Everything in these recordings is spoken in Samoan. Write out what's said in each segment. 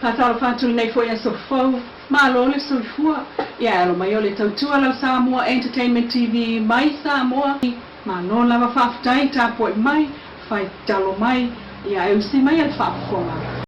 Faatalofa atu lenei foi aso fou, malo le soifua. Ia e alo mai o le tautua lau Samoa Entertainment TV mai Samoa. Malo lava faafetai tapuai mai, fai talo mai, ia e usi mai a le faafofoga.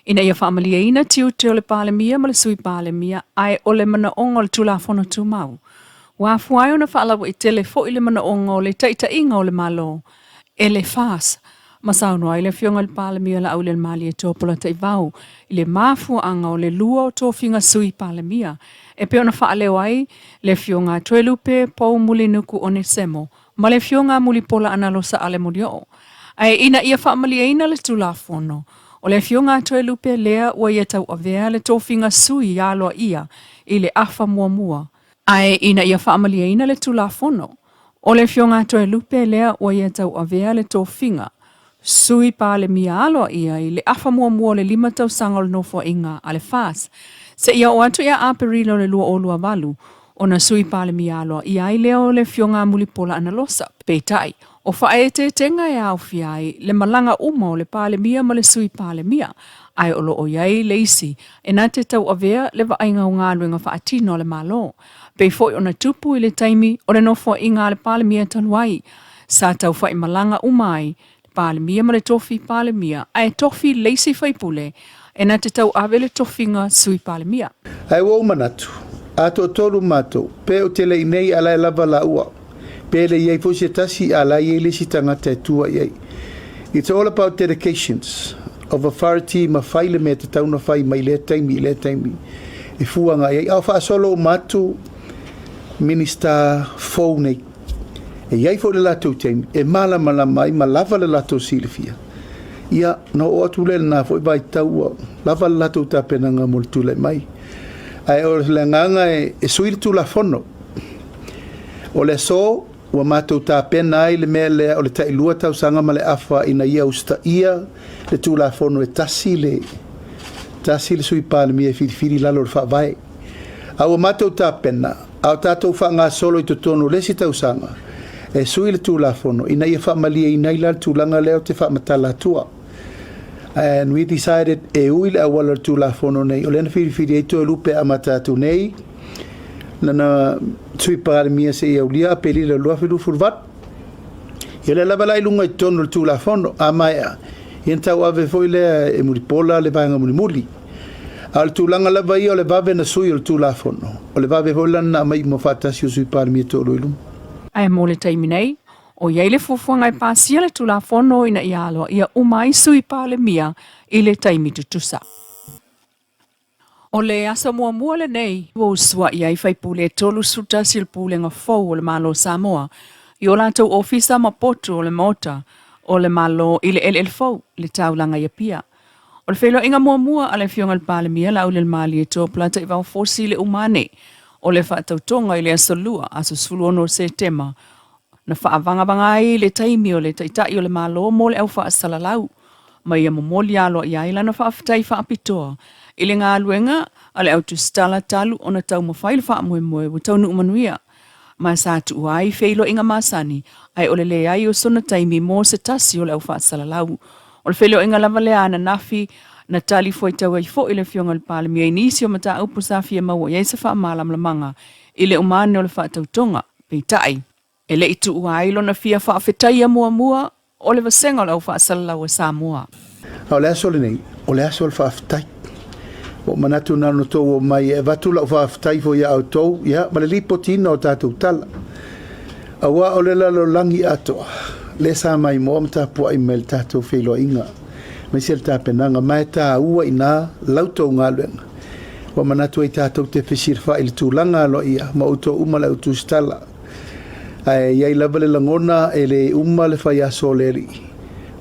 Ina ia faamalieina tiute o le Palemia ma le Sui Palemia ae o le manaoga o le Tulafono Tumau, ua afua ai ona faalauaitele foi le manaoga o le taitaiga o le Malo e le FAS, ma saunoa ai le Afioga i le Palemia Laaulialemalietoa Polataivao i le mafuaaga o le lua o tofiga Sui Palemia e pei ona faaleo ai le Afioga a Toelupe Poumulinuku Onesemo ma le Afioga a Mulipola Anarosa Ale Molioo. Ae ina ia faamalieina le Tulafono, o le Afioga a Toelupe lea ua ia tauavea le tofiga sui aloaia i le afa muamua. Ae ina ia faamalieina le Tulafono, o le Afioga a Toelupe lea ua ia tauavea le tofiga Sui Palemia aloaia i le afa muamua o le 5 tausaga o le Nofoaiga a le FAS, seia oo atu ia Aperila o le 2028, ona Sui Palemia aloaia ai lea o le Afioga a Mulipola Anarosa. Peitai, o faaeteetega e aofia ai le malaga uma o le Palemia ma le Sui Palemia, ae o lo o i ai le isi e na te tauavea le vaaiga o galuega faatino a le Malo, pei foi ona tupu i le taimi o le nofoaiga a le Palemia talu ai, sa taufaimalaga uma ai le Palemia ma le tofi Palemia, ae tofi le isi faipule e na te tauave le tofiga Sui Palemia. Ae ua ou manatu, a toatolu matou, pe ou te le i nei a la e lava laua, pe le i ai foi se tasi a la e i ai le isi tagata e tua i ai. It's all about dedications of authority ma fai le mea e tatau ona fai mai lea taimi i lea taimi e fua agai ai. A o faasolo uma atu Minista fou nei, e i ai foi le latou taimi e malamalama ai ma lava le latou silafia, ia ona oo atu lea i lena foi vaitau ua lava le latou tapenaga mo le tulai mai. Ae o le agaga e sui le Tulafono. O le aso ua matou tapena ai le mea lea o le tailua tausaga ma le afa ina ia usitaia le Tulafono e tasi le tasi le Sui Palemia e filifili i lalo o le Faavae. A ua matou tapena, a o tatou faagasolo i totonu o le isi tausaga e sui le Tulafono ina ia faamalieina ai la le tulaga lea ou te faamatala atua. And we decided e ui le auala o le Tulafono nei, o lea na filifili ai Toelupe e amata atu nei, lana Sui Palemia seia aulia Aperila 2028. Ia lea lava la i luga i totonu o le Tulafono, a maea, ia ona tauave foi lea e Mulipola le vaega mulimuli. A o le tulaga lava ia o le vave na sui o le Tulafono, o le vave foi lana na aumai uma faatasi o Sui Palemia e toalua i luma. Ae mo le taimi nei, o i ai le fuafuaga e pasia le Tulafono ina ia aloaia uma ai Sui Palemia i le taimi tutusa. O le aso muamua lenei ua usuai ai faipule e 31 o le Pulega fou o le Malo o Samoa i o latou ofisa ma potu o le Maota o le Malo i le eleele fou i le taulaga i Apia. O le feiloaiga muamua a le Afioga i le Palemia Laaulialemalietoa Polataivao Fosi i le uma ane o le faatautoga i le aso Lua, aso 16 o Setema, na faavagavaga ai le taimi o le Taitai o le Malo mo le au faasalalau, ma ia momoli aloaia ai lana faafetai faapitoa i le galuega a le au tusitala talu ona taumafai le faamoemoe ua taunuu manuia, ma sa tuua ai feiloaiga masani ae o le leai o sona taimi mo se tasi o le au faasalalau. O le feiloaiga lava lea ananafi na tali fuaitau ai foi le Afioga i le Palemia i nisi o mataupu sa fia maua i ai se faamalamalamaga i le uma ane o le faatautoga. Peitai, e le i tuua ai lona fia faafetaia muamua o le vasega o le au faasalalau a Samoa. A o le aso lenei, o le aso o le faafetai. Ua ou manatu na ona outou omai e avatu lau faafetai foi ia outou, ia, ma le lipotiina o tatou tala. Aua o le lalolagi atoa, lea sa maimoa ma tapuai mai le tatou feiloaiga, aemaise le tapenaga, ma e taua i ina la outou galuega. Ua manatu ai tatou te fesilafai i le tulaga aloaia ma outou uma le au tusitala. Ae i ai lava le lagona e le uma le fai aso o le Alii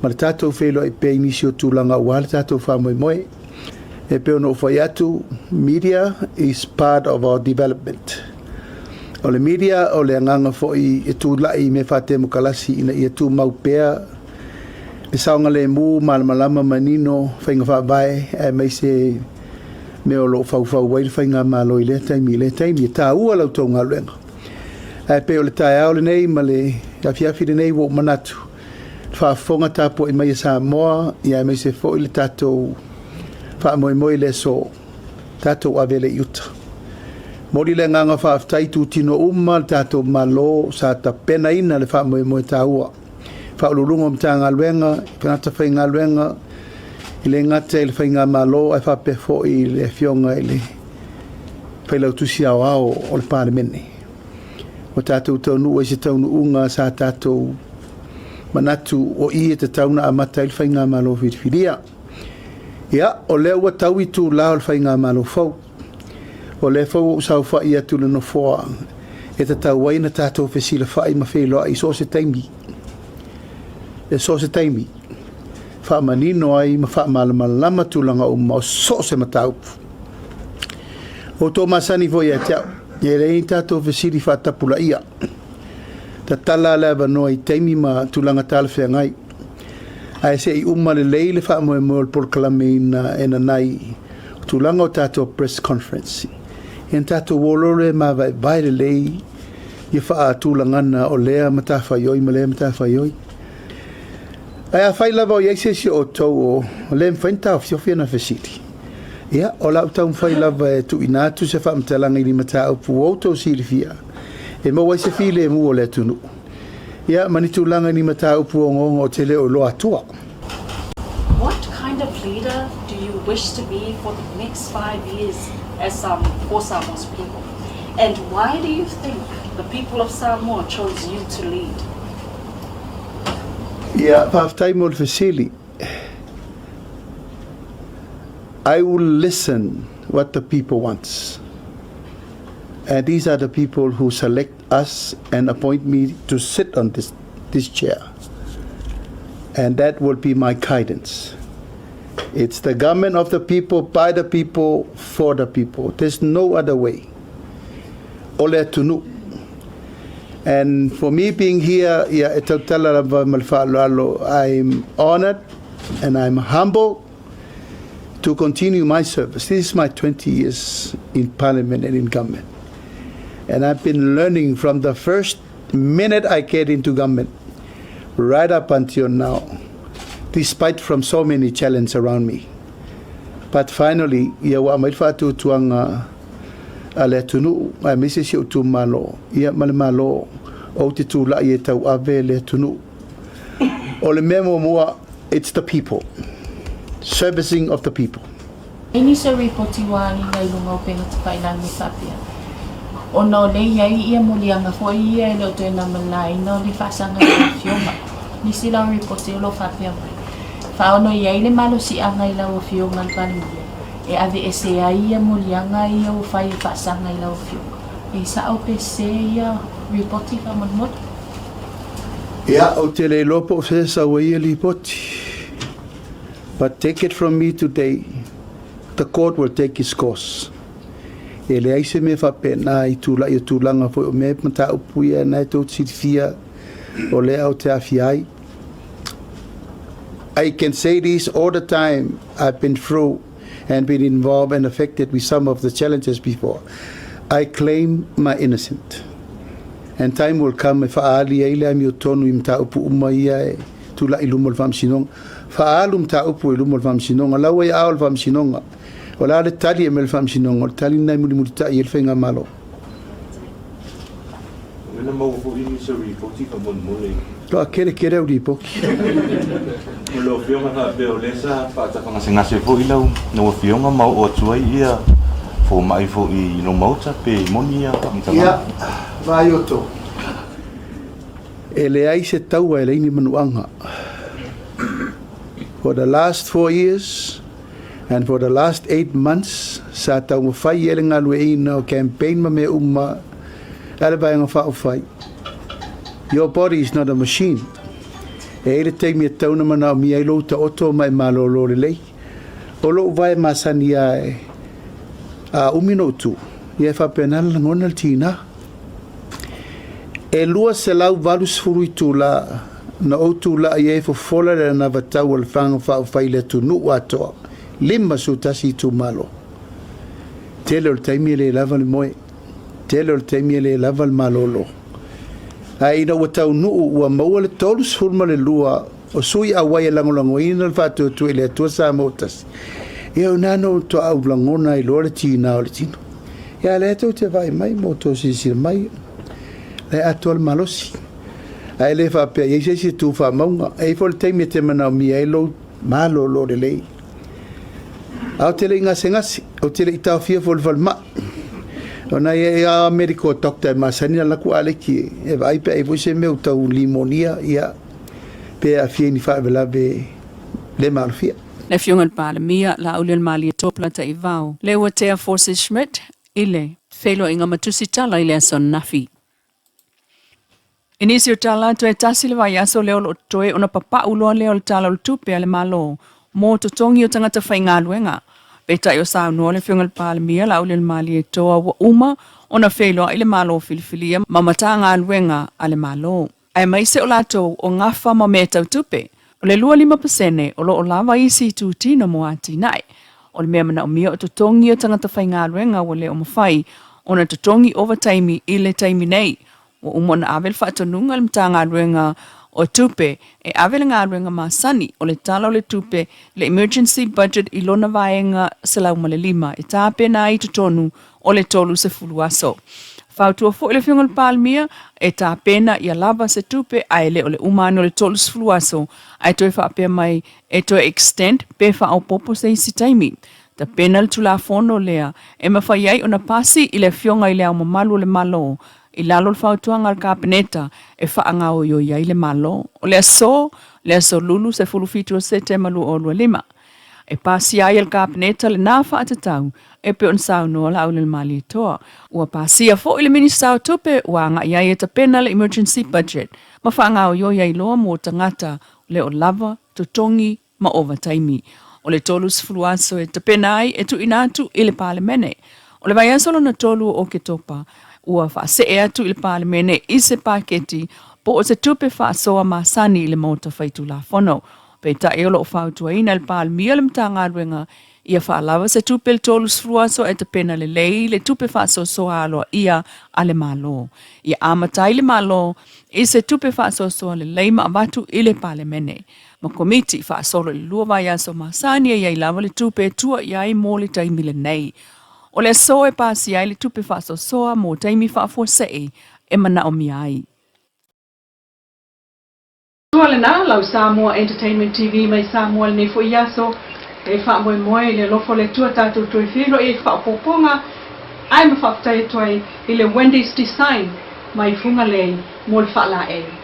ma le tatou feiloai pea i nisi o tulaga aua le tatou faamoemoe. E pei ona ou fai atu, media is part of our development. O le media o le agaga foi e tulai i mea faatemokalasi ina ia tumau pea le saogalemu, malamalama, manino, faiga faavae aemaise mea o lo o faufau ai le faigamalo i lea taimi i lea taimi. E taua la outou galuega. Ae pei o le taeao lenei ma le afiafi lenei ua ou manatu, le faafofoga tapuai mai a Samoa, ia aemaise foi le tatou Faamoemoe i le aso, tatou ave lea i uta. Momoli le agaga faafetai i itutino uma o le tatou Malo sa tapenaina le faamoemoe taua. Faauluuluga o Matagaluega, tagata faigaluega, e le gata i le Faigamalo ae faapea foi i le Afioga i le Failautusi Aoao o le Palemene. Ua tatou taunuu ai i se taunuuga sa tatou manatu o i e tatau ona amata ai le Faigamalo filifilia. Ia, o lea ua tau itula o le Faigamalo fou. O lea foi ua ou saofai atu i le Nofoa e tatau ai ona tatou fesilafai ma feiloai i so o se taimi. E so o se taimi, faamanino ai ma faamalamalama tulaga uma o so o se mataupu. Ua outou masani foi ia te au, e leai ni tatou fesili faatapulaia. Tatala le avanoa i taimi ma tulaga talafeagai. Ae se i uma lelei le faamoemoe o le polokalameina e nanai o tulaga o tatou press conference. Ia ona tatou o loa lea e mavaevae lelei ia faatulagana o lea matafaioi ma lea matafaioi. Ae afai lava o i ai se isi o outou o le mafai ona taofiofi ana fesili, ia, o le a ou taumafai lava e tuuina atu se faamatalaga i ni mataupu ua outou silafia e maua ai se filemu o le atunuu, ia, ma ni tulaga i ni mataupu ogaoga ou te le o iloa atua. What kind of leader do you wish to be for the next 5 years as for Samoa's people? And why do you think the people of Samoa chose you to lead? Ia, faafetai mo le fesili. I will listen what the people wants. And these are the people who select us and appoint me to sit on this chair. And that will be my guidance. It's the government of the people, by the people, for the people. There's no other way. O le atunuu. And for me being here, ia, e tautala lava ma le faaaloalo, I'm honored and I'm humble to continue my service. This is my 20 years in parliament and in government. And I've been learning from the first minute I get into government right up until now, despite from so many challenges around me. But finally, ia ua aumai le faatuatuaga a le atunuu, aemaise si ou itumalo, ia ma le Malo, ou te tulai e tauave le atunuu. O le mea muamua, it's the people. Servicing of the people. E nisi o ripoti ua agiga i luga o upega tafailagi e faapea, ona o lea e i ai ia moliaga foi ia e le o toe namalaina o le faasaga i lau Afioga. Nisi la o ripoti o lo o faapea mai, faaono i ai le malosiaga i lau Afioga le Palemia e aveese ai ia moliaga ia ua fai e faasaga i lau Afioga. E sao pe sese ia ripoti faamolemole? Ia, ou te le iloa po o fea e sau ai ia lipoti. But take it from me today, the court will take its course. E leai se mea faapena i tulai o tulaga foi o mea mataupu ia na e tou te silafia o lea ou te aafia ai. I can say this all the time. I've been through and been involved and affected with some of the challenges before. I claim my innocent. And time will come e faaali ai le amiotonu i mataupu uma ia e tulai i luma o le faamasinoga. Faaalu mataupu i luma o le faamasinoga. La ua i aao o le faamasinoga. O le a le tali e aumai e le faamasinoga, o le tali lena e mulimulitai ai le faigamalo. Ua maua foi nisi o ripoti faamolemole. Toa kele kele au ripoti. O lau Afioga faapea o lea sa faatafagasegase foi lau Afioga ma oo atu ai ia fomai foi i lou maota pe moni ia faamatalaga. Ia, vaai outou. E leai se taua e leai ni manuaga. For the last 4 years and for the last 8 months, sa taumafai ai le galueaiina o campaign ma mea uma a le Vaega Faaupufai. Your body is not a machine. E i ai le taimi e tatau ona manaomia ai lou taoto ma e malolo lelei. O lou vae masani lava e a umi ona ou tu, ia e faapena le lagona le tiga. E 280 itula na ou tulai ai e fofola le anavatau a le Vaega Faaupufai i le atunuu atoa, 51 itumalo. Tele o le taimi e le lava le moe, tele o le taimi e le lava le malolo. Ae ina ua taunuu ua maua le 32 o sui auai e lagolagoina le faatuatua i le Atua Samoa ua tasi. Ia o ina na faatoa ou lagona ai loa le tiga o le tino. Ia lea tou te vaai mai ma outou silasila mai, la e atoa le malosi. Ae le faapea i ai se isi e tu faamauga. E i ai foi le taimi e te manaomia ai lou malolo lelei. Ae ou te le i gasegase, ou te le i taofia foi i le falemai. Ona e i ai lava medical doctor e masani ona alu atu Aleki e vaai pe a i ai foi se mea ua tau limonia, ia, pe aafia i ni faalavelave le maalofia. Le Afioga i le Palemia, Laaulialemalietoa Polataivao, Leuatea Forces Schmidt i le feiloaiga ma Tusitala i le aso ananafi. I nisi o tala, toe tasi le vaiaso lea o lo o totoe ona papau loa lea o le Tala o le Tupe a le Malo mo totogi o tagata faigaluega. Peitai o saunoa le Afioga i le Palemia, Laaulialemalietoa, ua uma ona feiloai le Malo filifilia ma Matagaluega a le Malo. Aemaise o latou o gafa ma mea tau tupe. O le 25% o lo o lava isi itutino mo atinae. O le mea manaomia o totogi o tagata faigaluega ua le o mafai ona totogi ovataimi i le taimi nei. Ua uma ona ave le faatonuga i le Matagaluega o Tupe e ave le galuega masani o le Tala o le Tupe le Emergency Budget i lona vaega 105 e tapena ai i totonu o le 30 aso. Fautua foi le Afioga i le Palemia e tapena ia lava se tupe ae le o le uma ane o le 30 aso ae toe faapea mai e toe extend pe faaopoopo se isi taimi. Tapena le Tulafono lea e mafai ai ona pasi i le Afioga i Le Ao Mamalu o le Malo i lalo o le fautuaga a le Kapeneta e faagaoioi ai le Malo. O le aso, le aso Lulu 17 o Setema 2025, E pasia ai e le Kapeneta lena faatatau e pei ona saunoa Laaulialemalietoa. Ua pasia foi le Minisita o Tupe ua agai ai e tapena le Emergency Budget ma faagaoioi ai loa mo tagata le o lava totogi ma ovataimi. O le 30 aso e tapena ai e tuuina atu i le Palemene. O le vaiaso lona tolu o Oketopa, ua faasee atu i le Palemene i se paketi po o se tupe faasoa masani i le Maota Faitulafono. Peitai o lo o fautuaina e le Palemia le Matagaluega ia faalava se tupe i le 30 aso e tapena lelei le tupe faasoasoa aloaia a le Malo. Ia amata ai le Malo i se tupe faasoasoa lelei ma avatu i le Palemene ma Komiti faasolo i le lua vaiaso masani e i ai lava le tupe e tua i ai mo le taimi lenei. O le aso e pasia ai le tupe faasoasoa mo taimi faafuasei e manaomia ai. Tua lena, lau Samoa Entertainment TV mai Samoa lenei foi aso. E faamoemoe i le alofa o le Atua tatou toe feiloai ai faaopoopoga ae ma faafetai atu ai i le Wendy's Design mai Fugalei mo le faalaei.